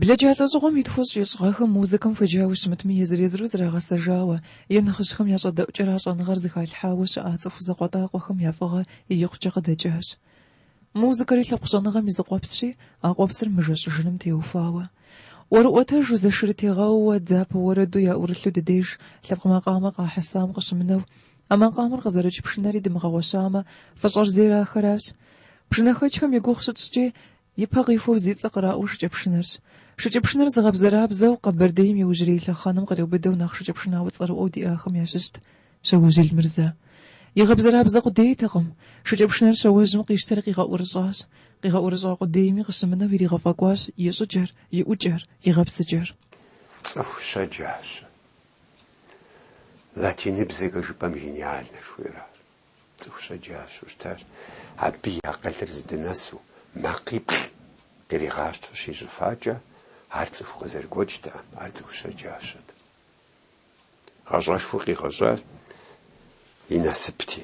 Блэкӏа лӏэщӏыгъуэм и тхущӏ ищӏ гъэхэм музыкэм хуеджауэ щымытми, езыр-езыру зрагъэсэжауэ е нэхъыжьхэм ящӏэдэӏукӏэрэ а щӏэныгъэр зыхалъхьауэ щыӏа цӏыху закъуэтӏакъуэхэм я фӏыгъэ икъукӏэ къыдэкӏащ. Музыкэри лъэпкъ щӏэныгъэм и зы къуэпсщи, а къуэпсыр мыжэщӏыжыным теухуауэ. ӏуэрыӏуэтэжу, зэшырытегъэууэ, дзапэ уэрэду яӏурылъу дыдеж лъэпкъ макъамэ къахьэсам къыщымынэу, а макъамэр къызэрыкӏ пшынэри дымыгъэгъуэщамэ, фӏыщӏэр зейр ахэращ. Пшынэхэкӏхэм и гугъу щытщӏкӏи, ипэ къихуэу зи цӏэ къраӏуэр шыкӏэпшынэрщ. Шыкӏэпшынэр зыгъэбзэрабзэу Къэбэрдейм иужьрей лъэхъэнэм къриубыдэу нэхъ шыкӏэпшынауэ цӏэрыӏуэу диӏахэм ящыщт Щауэжь Елмырзэ. Игъэбзэрабзэ къудейтэкъым, шыкӏэпшынэр Щауэжьым къищтэри къигъэӏурыщӏащ. Къигъэӏурыщӏа къудейми къыщымынэу иригъэфӏэкӏуащ и щӏыкӏэр, и ӏукӏэр, и гъэпсыкӏэр. Цӏыху щэджащэ. Латиныбзэкӏэ жыпӏэм гениальнэ жыхуиӏэращ. Цӏыху щэджащэу щытащ. Абы и акъылыр зыдынэсу макъиплӏ къригъащтэу щищӏыфакӏэ, ар цӏыху къызэрыгуэкӏтэкъым, ар цӏыху щэджащэт. Гъащӏэшхуэ къигъэщӏар и насыпти.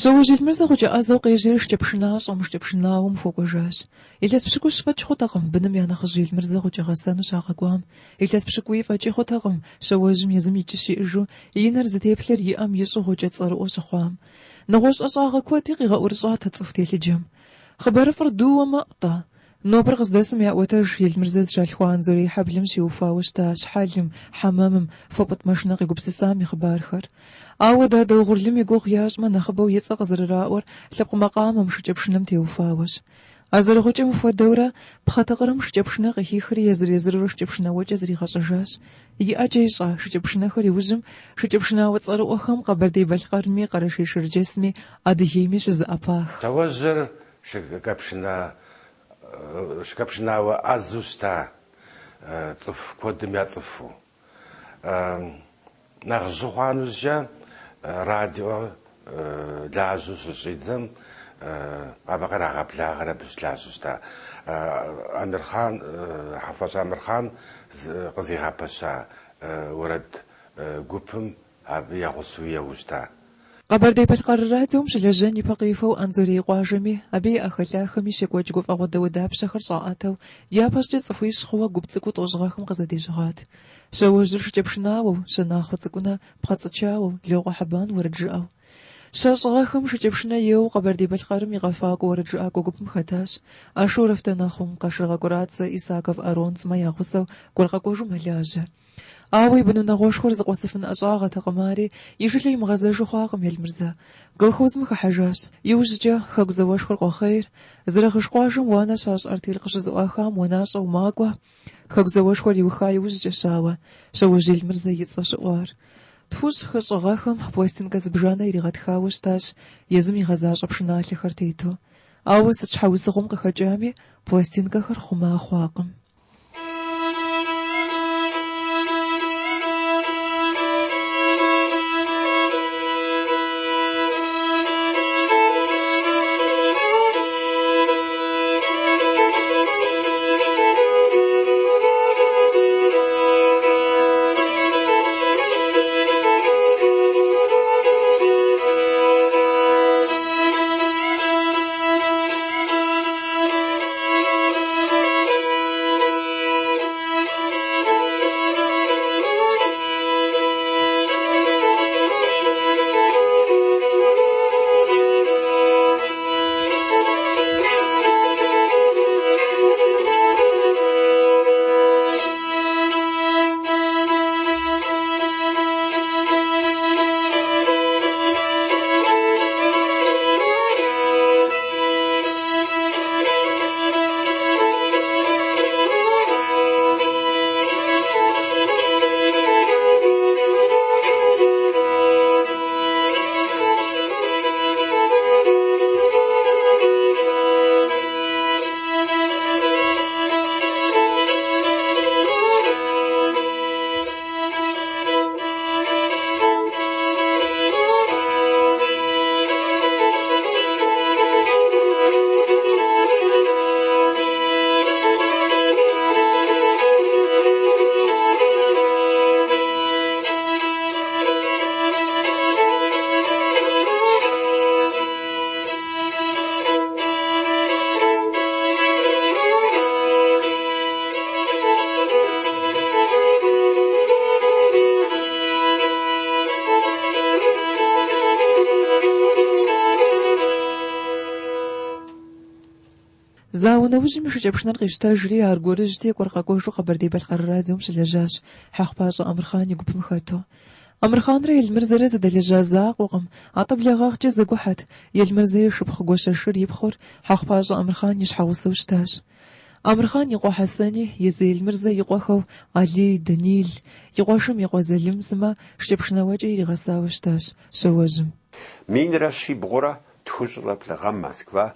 Щауэжь Елмырзэ гъукӏэ ӏэзэу къежьэри шыкӏэпшынащӏэм, шыкӏэпшынауэм хуэкӏуэжащ. Илъэс пщыкӏущ фӏэкӏ хъутэкъым быным я нэхъыжь Елмырзэ гъукӏэ гъэсэну щагъэкӏуам. Илъэс пщыкӏуий фӏэкӏи хъутэкъым Щауэжьым езым и кӏыщ иӏэжу, и нэр зытеплъэр и ӏэм ищӏу гъукӏэ цӏэрыӏуэ щыхъуам. Нэгъуэщӏ ӏэщӏагъэ куэди къигъэӏурыщӏат а цӏыху телъыджэм. Хъыбарыфӏыр дууэ мэӏу-тӏэ. Нобэр къыздэсым яӏуэтэж Елмырзэ зыщалъхуа Анзорей хьэблэм щиухуауэ щыта щхьэлым, хьэмэмым, фопӏытӏ машинэ къигупсысам и хъыбархэр. Ауэ дадэ Угъурлым и гугъу ящӏмэ, нэхъыбэу и цӏэ къызэрыраӏуэр лъэпкъ макъамэм, шыкӏэпшынэм теухуауэщ. А зэрыгъукӏэм хуэдэурэ, пхъэ тыкъырым шыкӏэпшынэ къыхихри езыр-езырурэ шыкӏэпшынэуэкӏэ зригъэщӏэжащ. И ӏэкӏэ ищӏа шыкӏэпшынэхэр иужьым шыкӏэпшынауэ цӏэрыӏуэхэм Къэбэрдей-Балъкъэрми, Къэрэшей-Шэрджэсми, Адыгейми щызэӏэпах. Щауэжьыр шыкӏэпшынауэ ӏэзэу щыта, цӏыху куэдым яцӏыхуу. Нэхъ жьы хъуа нэужькӏэ радио лажьэу щыщӏидзэм, абы кърагъэблагъэр абы щылажьэу щыта. Амирхъан, Хьэхъупащӏэ Амирхъан къызигъэпэща уэрэд гупым абы я гъусэу еуэу щыта. Къэбэрдей-Балъкъэр радиом щылэжьэн ипэ къихуэу Анзорей къуажэми, абы и ӏэхэлъахэми щекӏуэкӏ гуфӏэгъуэ дауэдапщэхэр щӏаӏэтэу, япэщӏыкӏэ цӏыхуищ хъууэ гуп цӏыкӏуу тӏощӏ гъэхэм къызэдежьэгъат. Щауэжьыр шыкӏэпшынауэу, Щэнахъуэ Цӏыкӏунэ пхъэцӏычауэу, Локъуэ Хьэбан уэрэд жыӏэу. Щэщӏ гъэхэм шыкӏэпшынэ еуэу Къэбэрдей-Балъкъэрым и къэфакӏуэ уэрэджыӏакӏуэ гупым хэтащ. Ашуров Дэнэхъум, Къашыргъэ Кӏурацэ, Исаков Арон сымэ я гъусэу кӏуэркъэкӏуэжу мэлажьэ. Ауэ и бынунагъуэшхуэр зыкъуэсыфын ӏэщӏагъэтэкъым ари, и жылэ имыгъэзэжу хъуакъым Елмырзэ. Колхозым хыхьэжащ. Иужькӏэ, Хэку зауэшхуэр къохъейр, Зэрэгъыж къуажэм уанэ щащӏ артель къыщызэӏуахам уанащӏэу макӏуэ. Хэку зауэшхуэр иуха иужькӏэщ ауэ Щауэжь Елмырзэ и цӏэ щыӏуар. Тхущӏ-хыщӏ гъэхэм пластинкэ зыбжанэ иригъэтхауэ щытащ, езым игъэзащӏэ пшыналъэхэр тету. Ауэ сыт щхьэусыгъуэм къыхэкӏами, пластинкэхэр хъума хъуакъым. Зауэ нэужьым и шыкӏэпшынэр къищтэжри, аргуэрыжьти, кӏуэр-къэкӏуэжу Къэбэрдей-Балъкъэр радиом щылэжьащ, Хьэхъупащӏэ Амырхъан и гупым хэту. Амырхъанрэ Елмырзэрэ зэдэлэжьа закъуэкъым, атӏэ благъагъкӏэ зэгухьэт, Елмырзэ и шыпхъу Гуащэшыр и пхъур Хьэхъупащӏэ Амырхъан и щхьэгъусэу щытащ. Амырхъан и къуэ Хьэсэни, езы Елмырзэ и къуэхэу Алий, Данил, и къуэшым и къуэ Залым сымэ шыкӏэпшынэуэкӏэ иригъэсауэ щытащ Щауэжьым. Минрэ щибгъурэ тхущӏрэ плӏы гъэм Москва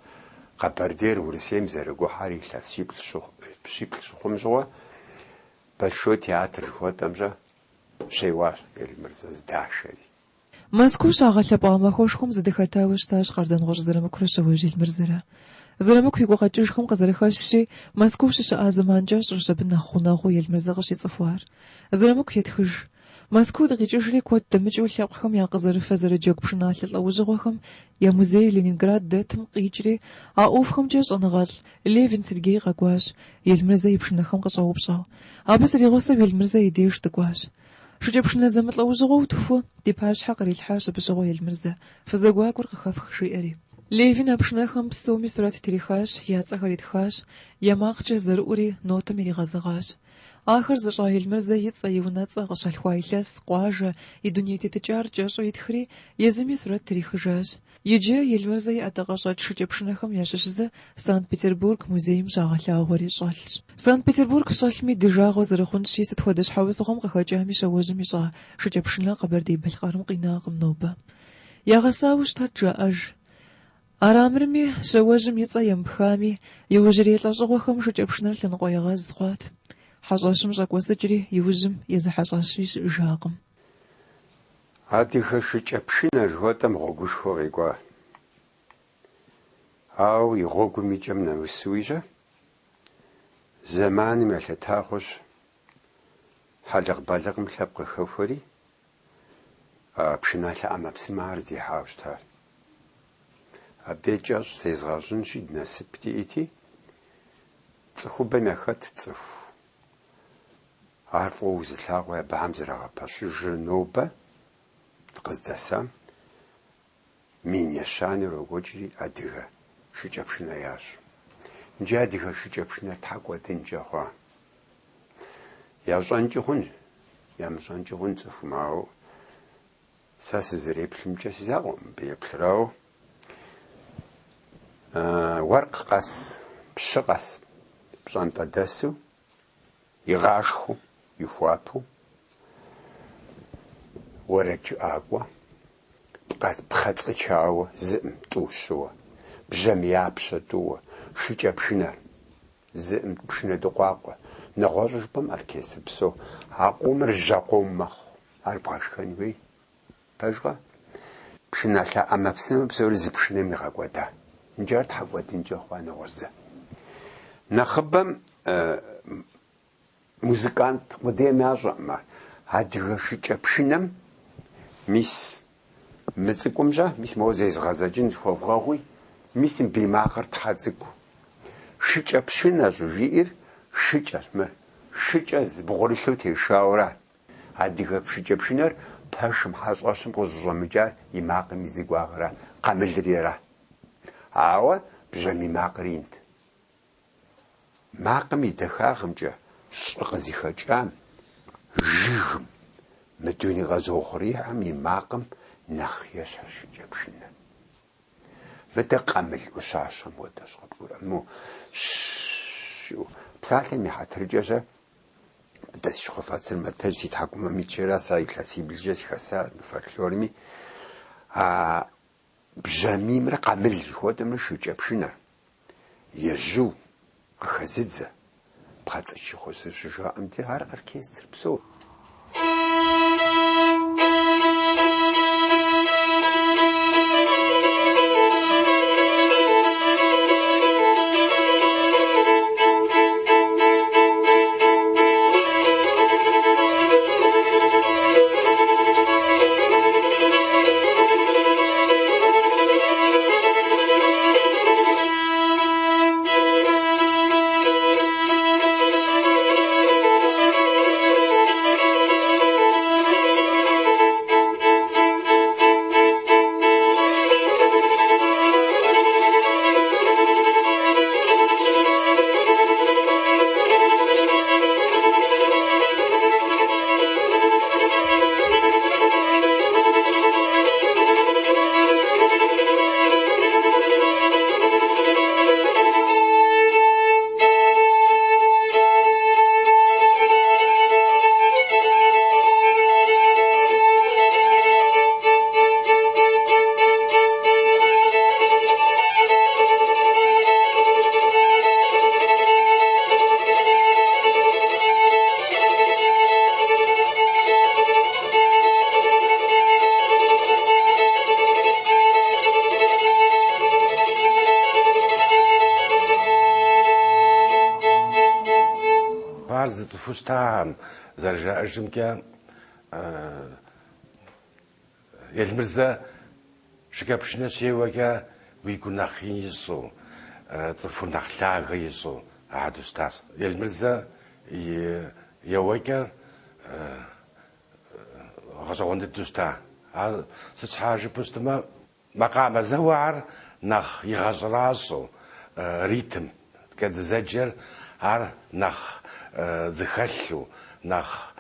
Къэбэрдейр Урысейм зэрыгухьэр илъэс щиплӏ щыхъум щыгъуэ Большой театр жыхуэтӏэм-щэ щеуащ Елмырзэ здашэри. Мэзкуу щагъэлъэпӏа махуэшхуэм зэдыхэтауэ щытащ Къардэнгъущӏ Зырамыкурэ Щауэжь Елмырзэрэ. Зырамыку и гукъэкӏыжхэм къызэрыхэщщи, Мэзкуу щыщыӏа зэман кӏэщӏырщ абы нэхъ гъунэгъуу Елмырзэ къыщицӏыхуар. Зырамыку етхыж, Мэзкуу дыкъикӏыжри куэд дэмыкӏыу лъэпкъхэм я къызэрыфэ-зэрыджэгу пшыналъэ лӏэужьыгъуэхэм я музей Ленинград дэтым къикӏри, а ӏуэхухэмкӏэ щӏэныгъэлӏ Левин Сергей къэкӏуащ, Елмырзэ и пшынэхэм къыщӏэупщӏэу. Абы сригъусэу Елмырзэ и деж дыкӏуащ. Шыкӏэпшынэ зэмылӏэужьыгъуэу тху ди пащхьэ кърилъхьащ абы щыгъуэ Елмырзэ, фызэгуакӏуэр къыхэфх, жиӏэри. Левин а пшынэхэм псоми сурэт трихащ, я цӏэхэр итхащ, я макъкӏэ зэрыӏури нотэм иригъэзэгъащ. Ахэр зыщӏа Елмырзэ и цӏэ, и унэцӏэ, къыщалъхуа илъэс, къуажэ, и дуней тетыкӏар кӏэщӏу итхри, езыми сурэт трихыжащ. Иджы Елмырзэ и ӏэдакъэщӏэкӏ шыкӏэпшынэхэм ящыщ зы Санкт-Петербург музейм щагъэлъагъуэри щӏэлъщ. Санкт-Петербург щӏэлъми, ди жагъуэ зэрыхъунщи, сыт хуэдэ щхьэусыгъуэм къыхэкӏами Щауэжьым ищӏа шыкӏэпшынэ Къэбэрдей-Балъкъэрым къинакъым нобэ. Ягъэсауэ щытат, жаӏэж. Арамырми, Щауэжьым и цӏэ емыпхами, иужьрей лӏэщӏыгъуэхэм шыкӏэпшынэр лъэныкъуэегъэз хъуат. Хьэщӏэщым щӏэкӏуэсыкӏри, иужьым езы хьэщӏэщри щыӏэжакъым. Адыгэ шыкӏэпшынэ жыхуэтӏэм гъуэгушхуэ къикӏуа. Ауэ и гъуэгум и кӏэм нэмысуи-щэ, зэманым елъыта хъущ, хьэлыкъ-балыкъым лъэпкъ къыхэхуэри, пшыналъэ ӏэмэпсымэхэр здихьауэ щытар. Абдей кӏэщӏ зезгъэщӏынщи, насып диӏэти, цӏыхубэм яхэт цӏыху. Ар фӏыуэ узылъагъуи абыхэм зэрагъэпэщыжыр нобэ дыкъыздэсам мин ещанэ ирокӏуэкӏри адыгэ шыкӏэпшынэ ящӏ. Иджы адыгэ шыкӏэпшынэр тхьэ кӏуэдынкӏэ хъуа. Ящӏэнкӏи хъун, ямыщӏэнкӏи хъун цӏыхум, ауэ сэ сызэреплъымкӏэ си закъуэкъым мыбы еплъыр, ауэ уэркъ къэс, пщы къэс пщӏантӏэдэсу Игъашхэу, ихуапэу, уэрэджыӏакӏуэ, пхъэцӏычауэ зыӏым тӏу щыуэ, бжьамияпщэ тӏууэ, шыкӏэпшынэр, зыӏым пшынэ дыкъуакъуэ, нэгъуэщӏу жыпӏэм оркестр псо, а къомыр жьэ къом мэхъу, ар бгъэшхэн хуей. Пэжкъэ? Пшыналъэ ӏэмэпсымэ псори зы пшынэм игъэкӏуэда. Иджы ар тхьэ кӏуэдынкӏэ хъуа нэгъуэщӏ зы. Нэхъыбэм музыкант къудейм ящӏэкъым ар. Адыгэ шыкӏэпшынэм мис мы цӏыкӏум-щэ, мис моуэ зезгъэзэкӏын схуэвгъэгъуи, мис мыбы и макъыр тхьэ цӏыкӏу. Шыкӏэпшынэ щӏыжиӏэр шыкӏэщ мыр. Шыкӏэ зыбгъурылъу тешауэра. Адыгэ шыкӏэпшынэр пэшым, хьэщӏэщым къыщӏыщӏэмыкӏар и макъым и цӏыкӏуагъра, къамылри ара. Ауэ бжьамий макъыр инт. Макъым и дахагъымкӏэ щӏы къызыхэкӏам, жыгым, мы дуней къэзыухъуреихьым и макъым нэхъ ещхьщ шыкӏэпшынэр. Мыдэ къамыл ӏущащэм хуэдэщ къыбгурыӏуэ. Мо щ-щ-щ-у. Псалъэм и хьэтыркӏэ-щэ, мыдэ си щхъуэфэцыр мэтэдж, си тхьэкӏумэм итщ, сэ илъэсиблкӏэ сыхэса мы фольклорми. А бжьамиймрэ къамыл жыхуэтӏэмрэ шыкӏэпшынэр ежьу къыхэзыдзэ пхъэцӏыч и гъусэу щыжаӏэм де ар оркестр псо. цӏыхуу щытахэм зэрыжаӏэжымкӏэ, Елмырзэ шыкӏэпшынэ щеуэкӏэ уи гур нэхъ ин ищӏу, цӏыхур нэхъ лъагэ ищӏу апхуэдэу щытащ. Елмырзэ и еуэкӏэр гъэщӏэгъуэн дыдэу щыта. Ар сыт щхьа жыпӏэу щытмэ, макъамэ зэуэхэр нэхъ игъэщӏэращӏэу, ритмкӏэ дызэджэр ар нэхъ зыхэлъу, нэхъ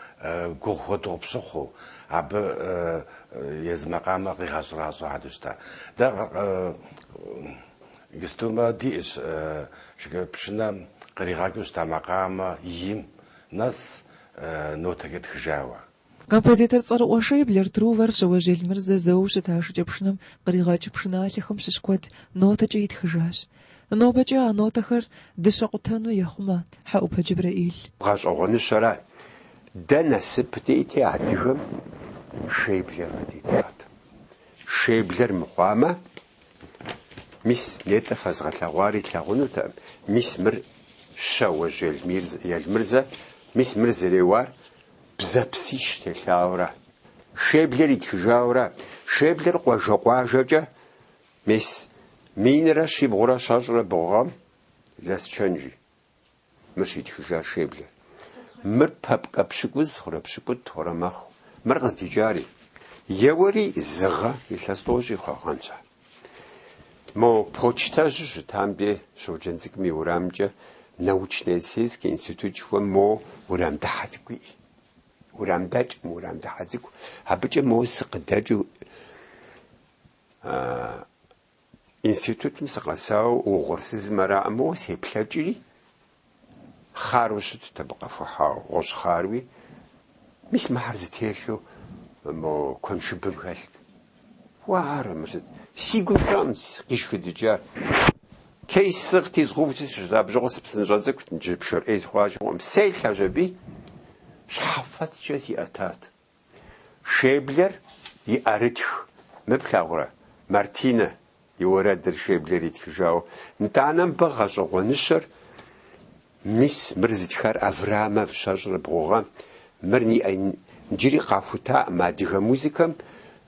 гугъу хуэдэу къыпщыхъуу, абы езы макъамэ къигъэщӏэращӏэу апхуэдэу щыта. Дэ иджыстумэ диӏэщ шыкӏэпшынэм къригъэкӏыу щыта макъамэ им нэс нотэкӏэ тхыжауэ. Композитор цӏэрыӏуэ Шейблер Трувор Щауэжь Елмырзэ зэуэу щыта шыкӏэпшынэм къригъэкӏ пшыналъэхэм щыщ куэд нотэкӏэ итхыжащ. Нобэкӏэ а нотэхэр дыщэ къутэну ехъумэ Хьэӏупэ Джэбрэӏил. Гъэщӏэгъуэныщэра, дэ насып диӏэти адыгэм Шейблер къыдитат. Шейблер мыхъуамэ, мис нетӏэ фэзгъэлъэгъуари тлъагъунутэкъым, мис мыр Щауэжь Елмырзэ, мис мыр зэреуар бзэпсищ телъауэрэ, Шейблер итхыжауэрэ, Шейблер къуажэ-къуажэкӏэ мес 1723 гъэм Лэсчэн жи. Мыр щитхыжар Шейблер. Мыр папкэ пщыкӏуз хъурэ пщыкӏутӏ хъурэ мэхъу. Мыр къыздикӏари. Еуэри зы гъэ илъэс тӏощӏи хъуагъэнщ ар. Мо почтэжьу щытам де Щоджэнцӏыкӏум и урамкӏэ научно-исследовательский институт жыхуэм мо урам дыхьэ цӏыкӏу иӏи. Урам дэкӏым, урам дыхьэ цӏыкӏу. Абыкӏэ мо сыкъыдэкӏыу институтым сыкъэсауэ угъурсызым араӏэ моуэ сеплъэкӏри, хъару щытт абы къэхухьауэ, гъущӏ хъаруи. Мис мыхьэр зытелъу мо куэншыбым хэлът. Уарэ, мыр сыт? Си гум щӏэм къишхыдыкӏар. Кейс сӏыгъти, згъэувти сыщыта, абы щыгъуэ сыпсынщӏэ цӏыкӏут, иджы пшэр ӏей сыхъуащи хъуӏым. Селъэщ аби, щхьэфэцкӏэ сиӏэтат. Шейблер и ӏэрытх, мы плъагъурэ, Мартинэ и уэрэдыр Шейблер итхыжауэ. Нтӏанэ мыбы гъэщӏэгъуэныщэр, мис мыр зытхар Аврамов 23 гъэм, мыр иджыри къахутаӏым адыгэ музыкэм,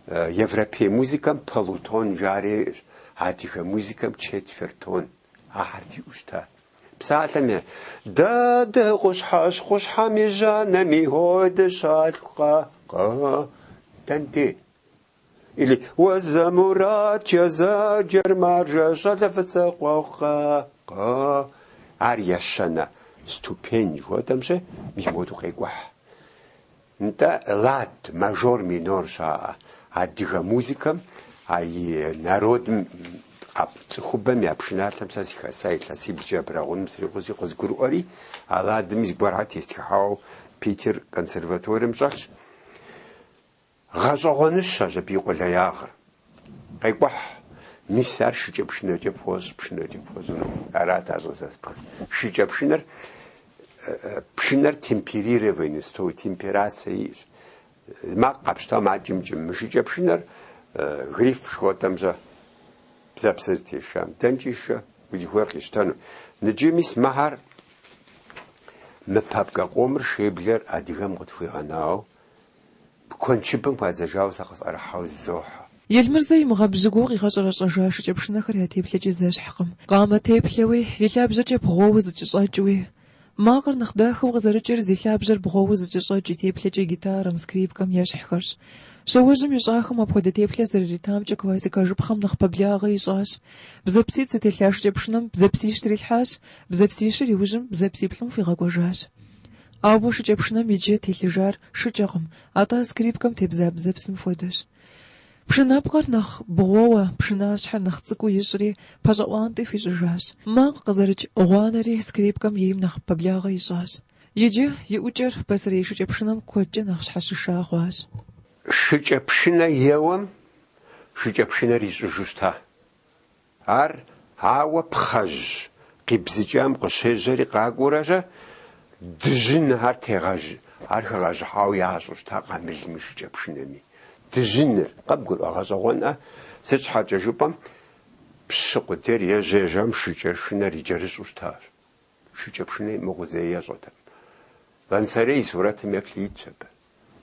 европей музыкэм полутон жари иӏэщ, адыгэ музыкэм четвертон, ахэр диӏэу щыта. Псалъэм е, Дэ дыкъущхьэщ, къущхьэм и жьанэми, ой, дыщалъхукъэ, къэ, дэнде. Или Уэзэ Мураткӏэ зэджэр маржэ щӏалэ фӏыцӏэ къуэгъукъэ, къэ. Ар ещанэ ступень жыхуэтӏэмщи, мис моду къекӏухь. Нтӏэ, лад, мажор, минор щаӏэ адыгэ музыкэм, а и народым, цӏыхубэм я пшыналъэм сэ сыхэса илъэсиблкӏэ Абрагъуным сригъуси къызгурыӏуэри, а ладым зыгуэрхэр тестхыхьауэ Питер консерваторием щӏэлъщ. Гъэщӏэгъуэныщэщ абы и къулеягъыр. Къекӏухь, мис ар шыкӏэпшынэкӏэ пхуэщӏ, пшынэкӏэ пхуэщӏыну. Арат ар щӏызэспхыр. Шыкӏэпшынэр, пшынэр темперированный стой, темперацэ иӏэщ. Макъ къэпщтам ар кӏымкӏым. Мы шыкӏэпшынэр гриф жыхуэтӏэм-щэ, бзэпсыр зытешам. Дэнкӏи шэ, узыхуейр къищтэну. Ныджы мис мыхьэр, мы папкэ къомыр Шейблер адыгэм къытхуигъэнауэ, Куэншыбым хуадзэжауэ сэ къысӏэрыхьауэ зызохьэ. Елмырзэ имыгъэбжьыгуэу къигъэщӏэрэщӏэжа шыкӏэпшынэхэр я теплъэкӏи зэщхькъым. Къамэ теплъэуи, и лъабжьэкӏэ бгъуэуэ зыкӏыщӏэкӏыуи. Макъыр нэхъ дахэу къызэрыкӏыр зи лъабжьэр бгъуэуэ зыкӏыщӏэкӏ и теплъэкӏэ гитарэм, скрипкэм ещхьхэрщ. Щауэжьым ищӏахэм апхуэдэ теплъэ зэрыритамкӏэ классикэ жыпхъэм нэхъ пэблагъэ ищӏащ. Бзэпситӏ зытелъа шыкӏэпшынэм бзэпсищ трилъхьащ, бзэпсищыр иужьым бзэпсиплӏым хуигъэкӏуэжащ. Ауэ шыкӏэпшынэм иджы телъыжар шыкӏэкъым, атӏэ скрипкэм тебза бзэпсым хуэдэщ. Пшынэпкъыр нэхъ бгъуэуэ, пшынащхьэр нэхъ цӏыкӏуу ищӏри, пащӏэӏуантӏи хуищӏыжащ. Макъ къызэрыкӏ гъуанэри скрипкэм ейм нэхъ пэблагъэ ищӏащ. Иджы и ӏукӏэр пасэрей шыкӏэпшынэм куэдкӏэ нэхъ щхьэщыша хъуащ. Шыкӏэпшынэ еуэм шыкӏэпшынэр ищӏыжу щыта. Ар ауэ пхъэжь къибзыкӏам къыщежьэри къакӏуэурэщэ, дыжьын ар тегъэжь, ар хэгъэжьыхьауэ ящӏу щыта къамылми шыкӏэпшынэми. Дыжьыныр, къыбгурыӏуэ гъэщӏэгъуэнӏэ, сыт щхьэкӏэ жыпӏэм, пщы къудейр ежьэ ежьам шыкӏэпшынэр икӏэрыщӏу щытащ. Шыкӏэпшынэ имыӏыгъыу зэи ещӏэтэкъым. Вансарей и сурэтым еплъи итщ абы.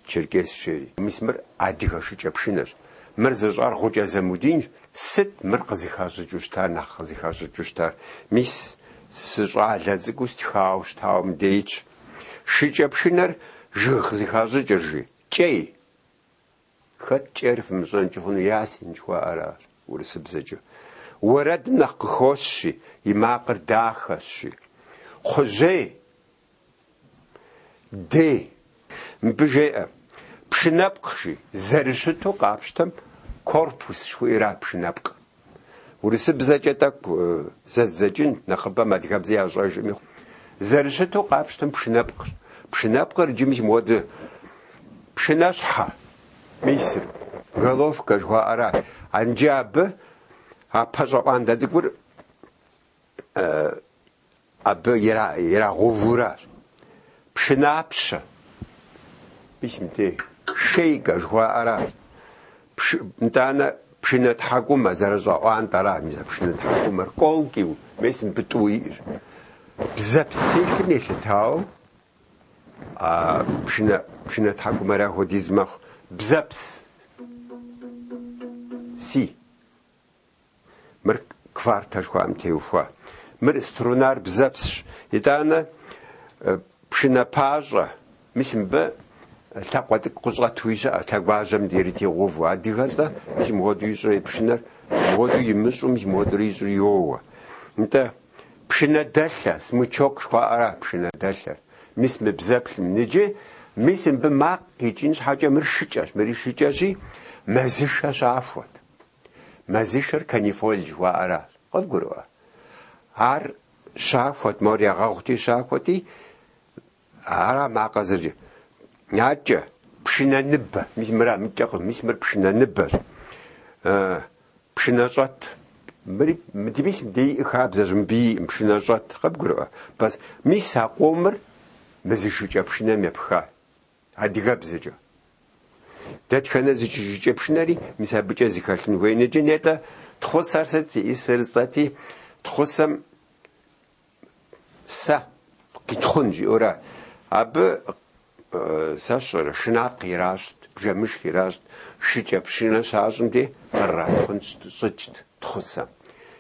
Черкес жери. Мис мыр адыгэ шыкӏэпшынэщ. Мыр зыщӏар Гъукӏэ Замудинщ. Сыт мыр къызыхащӏыкӏыу щытар, нэхъ къызыхащӏыкӏыу щытар? Мис сыщӏалэ цӏыкӏуу стхауэ щытауэ мыдей итщ. Шыкӏэпшынэр жыг къызыхащӏыкӏыр, жи. Кӏей. Хэт кӏейр фымыщӏэнкӏи хъуну, ясень жыхуаӏэращ урысыбзэкӏэ. Уэрэдым нэхъ къыхощ, жи, и макъыр дахэщ, жи. Кхъужьей. Дей. Мыбы жеӏэ, пшынэпкъ, жи, зэрыщыту къапщтэм корпус жыхуиӏэра пшынэпкъ. Урысыбзэкӏэ тӏэкӏу зэдзэкӏын, нэхъыбэм адыгэбзэ ящӏэжми. Зэрыщыту къапщтэм пшынэпкъщ. Пшынэпкъыр иджы мис мыуэдэ пшынэщхьэ, мисыр, головка жыхуаӏэра. Иджы абы а пэщӏэӏуантӏэ цӏыкӏур Абы ирагъэувуращ. Пшынапщэ, мис мыдей, шейкэ жыхуаӏэращ. Нтӏанэ пшынэ тхьэкӏумэ зэрыщӏэӏуантӏэра, мис а пшынэ тхьэкӏумэр, колки, мис мыбы тӏу иӏэщ. Бзэпс телъым елъытауэ а пшынэ тхьэкӏумэр ахуэдиз мэхъу. Бзэпс, си. Мыр квартэ жыхуаӏэм теухуа. Мыр струнар бзэпсщ. Итӏанэ пшынэ пащӏэ. Мис мыбы лъакъуэ цӏыкӏу къыщӏэтуи щыӏэщ, лъэгуажьэм ирытегъэувэу. Адыгэр-тӏэ, мис мыуэду ищӏрэ и пшынэр, мыуэду имыщӏу, мис мыуэдурэ ищӏри йоуэ. Нтӏэ, пшынэ дэлъэ, смычок жыхуаӏэра пшынэ дэлъэр. Мис мы бзэплъым. Иджы, мис мыбы макъ къикӏын щхьэкӏэ мыр шыкӏэщ, мыри шыкӏэщи, мэзышэ щахуэт. Мэзышэр канифоль жыхуаӏэращ. Къывгурыӏуа? Ар щахуэт, мор ягъэгъути щахуэти, ара макъыр зэрыкӏ. Акӏэ, пшынэ ныбэ, мис мыра, мыкӏэкъым, мис мыр пшынэ ныбэщ. Пшынэщӏэт. Мыри, мыди мис мыдей иӏэ хабзэщ, мыбы иӏым пшынэщӏэт. Къыбгурыӏуа? Бас, мис а къомыр мы зы шыкӏэпшынэм епха. Адыгэбзэкӏэ. Дэтхэнэ зы шыкӏэпшынэри мис абыкӏэ зыхэлъын хуей. Иджы нетӏэ тхъусэр сыт зиӏисыр жысӏэти, тхъусэм сэ къитхъун жиӏэурэ, абы сэ сщӏэрэ шынакъ иращӏт, бжэмышх иращӏт, шыкӏэпшынэ щащӏым де къратхъун щӏыкӏт тхъусэм.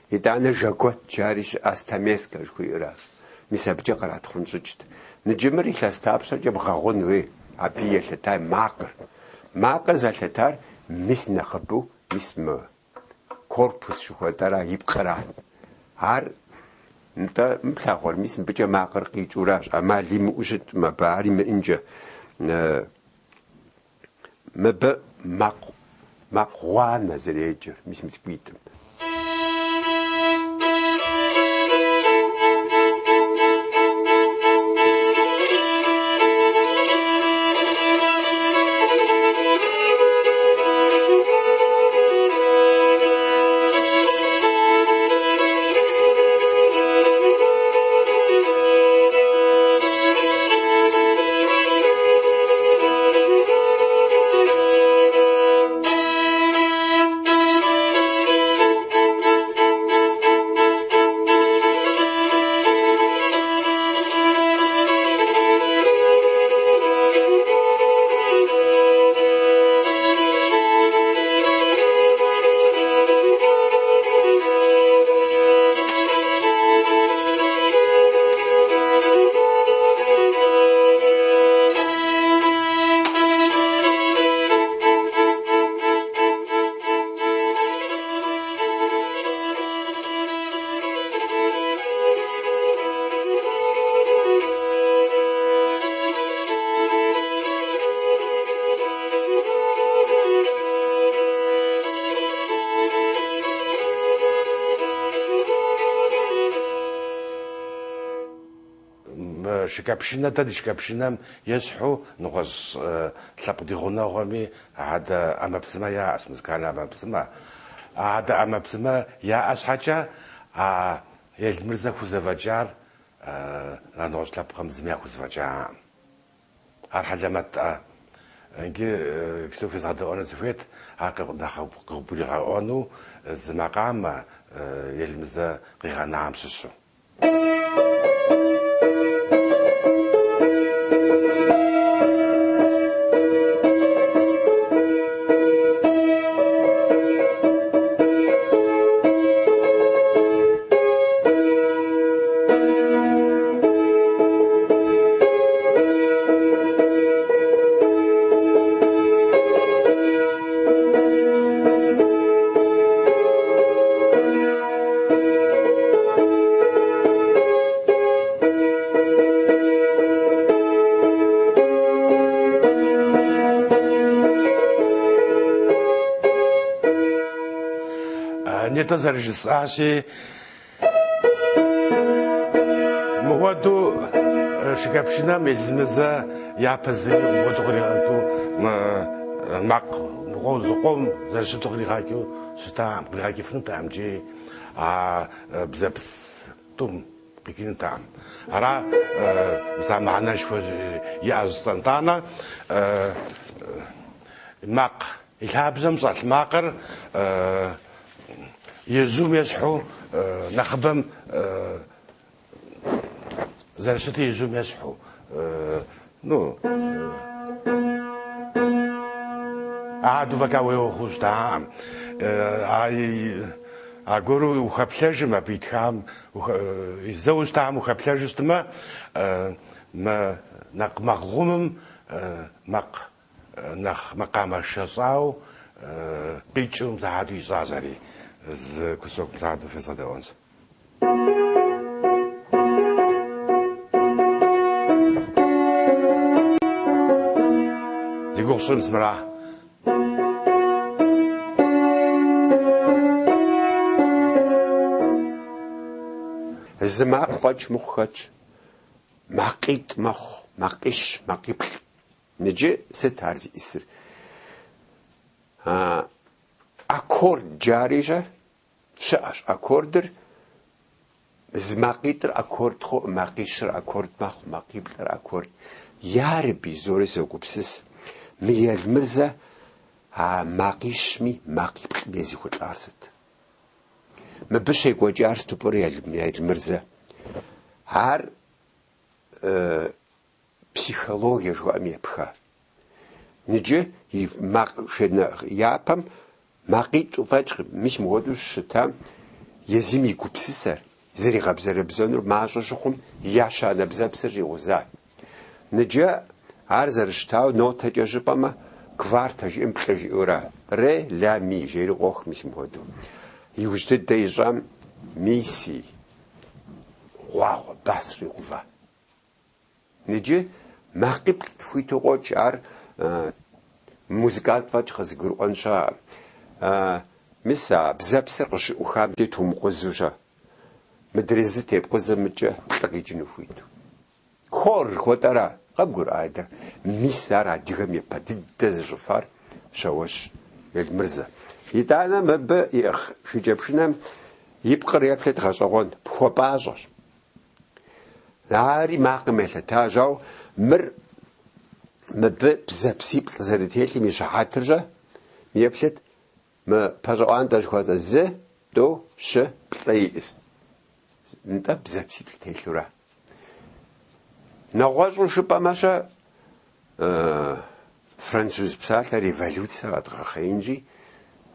Итӏанэ жэгуэт жари щыӏэ стамеска жыхуиӏэращ. Мис абыкӏэ къратхъун щӏыкӏт. Ныджы мыр илъэс дапщэкӏэ бгъэгъун хуей, абы елъытай макъыр. Макъыр зэлъытар мис нэхъыбэу, мис мы корпус жыхуэтӏэра, и пкъыра. Ар, нтӏэ, мы плъагъуэр, мис мыбыкӏэ макъыр къикӏыуращ, ӏэмал имыӏэу щыткъым абы, ар имыӏынкӏэ. Мыбы макъ, макъ гъуанэ зэреджэр, мис мы цӏыкӏуитӏым. Шыкӏэпшынэ, дэ ди шыкӏэпшынэм ещхьу нэгъуэщӏ лъэпкъ ди гъунэгъуэми адэ ӏэмэпсымэ яӏэщ, музыкальнэ ӏэмэпсымэ. Адэ ӏэмэпсымэ яӏэ щхьэкӏэ, а Елмырзэ хузэфӏэкӏар нэгъуэщӏ лъэпкъым зыми яхузэфӏэкӏаӏым. Ар хьэлэмэт-тӏэ. Иджы псо фезгъэдэӏуэну сыхуейт, ар нэхъ къыбгуригъэӏуэну зы макъамэ Елмырзэ къигъэнам щыщу. Нетӏэ зэрыжысӏащи, мыхуэдэу шыкӏэпшынэм Елмырзэ япэ зыми мыхуэдэу къригъэкӏыу макъ зыкъом зэрыщыту къригъэкӏыу щытакъым, къригъэкӏыфынутэкъым икӏи а бзэпс тӏум къикӏынутэкъым. Ара мис а мыхьэнэшхуэ иӏэщ жысӏэн. Итӏанэ макъ И лъабжьэм щӏэлъ макъыр ежьум ещхьу, нэхъыбэм зэрыщытыр ежьум ещхьу, ну, аду фӏэкӏа уеуэ хъуу щытаӏым. Аргуэру ухэплъэжым, абы итхам, зэуэ щытам ухэплъэжу щытмэ, мы нэхъ макъ гъумым макъ Нэхъ макъамэ шэщӏауэ къикӏыу мис ахуэдэу ищӏащ ари. Зы кусок мис ахуэдэу фезгъэдэӏуэнщ. Зи гугъу сщӏыр мис мыра. Зы макъ фӏэкӏ мыхъу хэтщ. Макъитӏ мэхъу, макъищ, макъиплӏ. Ныджы сыт ар зиӏысыр? Аккорд жари-щэ? Щыӏэщ. Аккордыр зы макъитӏыр аккорд хъуӏым, макъищыр аккорд мэхъу, макъиплӏыр аккорд. Ярэби, зори согупсыс, мы Елмырзэ а макъищми макъиплӏми езыхулӏар сыт? Мыбы щекӏуэкӏар сыту пӏэрэ Елмырзэ? Ар психологие жыхуаӏэм епха. Ныджы и макъ япэм макъитӏу фӏэкӏ мис мыхуэдэу щытам езым и гупсысэр, зэригъэбзэрэбзэнур мащӏэ щыхъум, ещанэ бзэпсыр щӏигъуза. Ныджы ар зэрыщытауэ нотэкӏэ жыпӏэмэ, квартэ жиӏэм плӏы жиӏэура. Ре, ля, ми жери къох мис мыхуэдэу. Иужь дыдэ ищӏам ми, си, гъуагъуэ, бас щӏигъува. Иджы макъиплӏ хуиту къокӏ, ар музыкант фӏэкӏ къызыгурыӏуэн щыӏэкъым. Мис а бзэпсыр къыщыӏухам дей тумыкъузу-щэ. Мыдрей зы тепкъузэм мыкӏэ плӏы къикӏыну хуиту. Хор жыхуэтӏэра? Къыбгурыӏуа адэ? Мис ар адыгэм япэ дыдэ зыщӏыфар Щауэжь Елмырзэ. Итӏанэ мыбы иӏыгъ шыкӏэпшынэм и пкъыр еплъыт гъэщӏэгъуэн, пхуэпӏащӏэщ. Ари макъым елъытащ, ауэ мыр мыбы бзэпсиплӏ зэрытелъым и щыхьэтыр-щэ? Еплъыт, мы пэщӏэӏуантӏэ жыхуэсӏэ зы, тӏу, щы, плӏы иӏэщ. Нтӏэ, бзэпсиплӏ телъура? Нэгъуэщӏу жыпӏэмэ-щэ, француз псалъэ революцэ къэдгъэхъеинщи,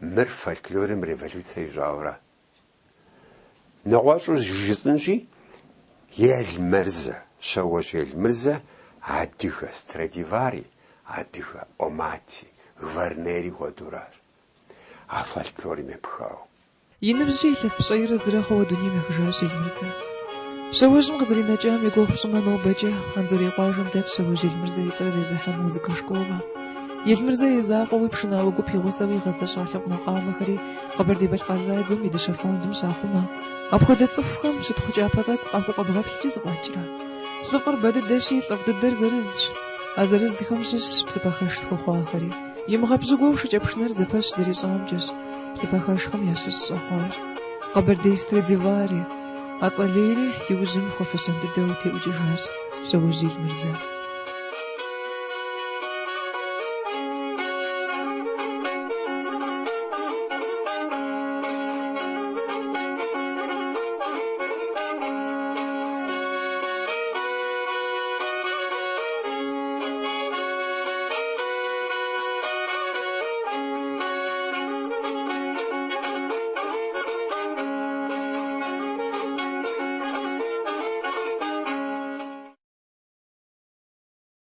мыр фольклорым революцэ ищӏауэра? Нэгъуэщӏу жысӏэнщи, Елмырзэ, Щауэжь Елмырзэ адыгэ Страдивари, адыгэ Омати, Гварнери хуэдэуращ, а фольклорым епхауэ. И ныбжькӏэ илъэс пщӏейрэ зырэ хъууэ дунейм ехыжащ Елмырзэ. Щауэжьым къызэринэкӏам и гугъу пщӏымэ, нобэкӏэ Анзорей къуажэм дэтщ Щауэжь Елмырзэ и цӏэр зезыхьэ музыкэ школэ. Елмырзэ и закъуэуи пшынауэ гуп и гъусэуи игъэзэщӏа лъэпкъ макъамэхэри Къэбэрдей-Балъкъэр радиом и дыщэ фондым щахъумэ. Апхуэдэ цӏыхухэм щытхъу кӏапэ тӏэкӏу къахукъуэбгъэплъкӏи зэфӏэкӏрэ? Лӏыфӏыр бэ дыдэщи, лӏыфӏ дыдэр зырызщ. А зырызхэм щыщщ псыпэхэш тхуэхъуахэри. Имыгъэпщӏыгуэу шыкӏэпшынэр зэпэщ зэрищӏамкӏэщ псыпэхэшхэм ящыщ щӏэхъуар. Къэбэрдей Страдивари, а цӏэ лейри иужьым хуэфэщэн дыдэу теӏукӏыжащ Щауэжь Елмырзэ.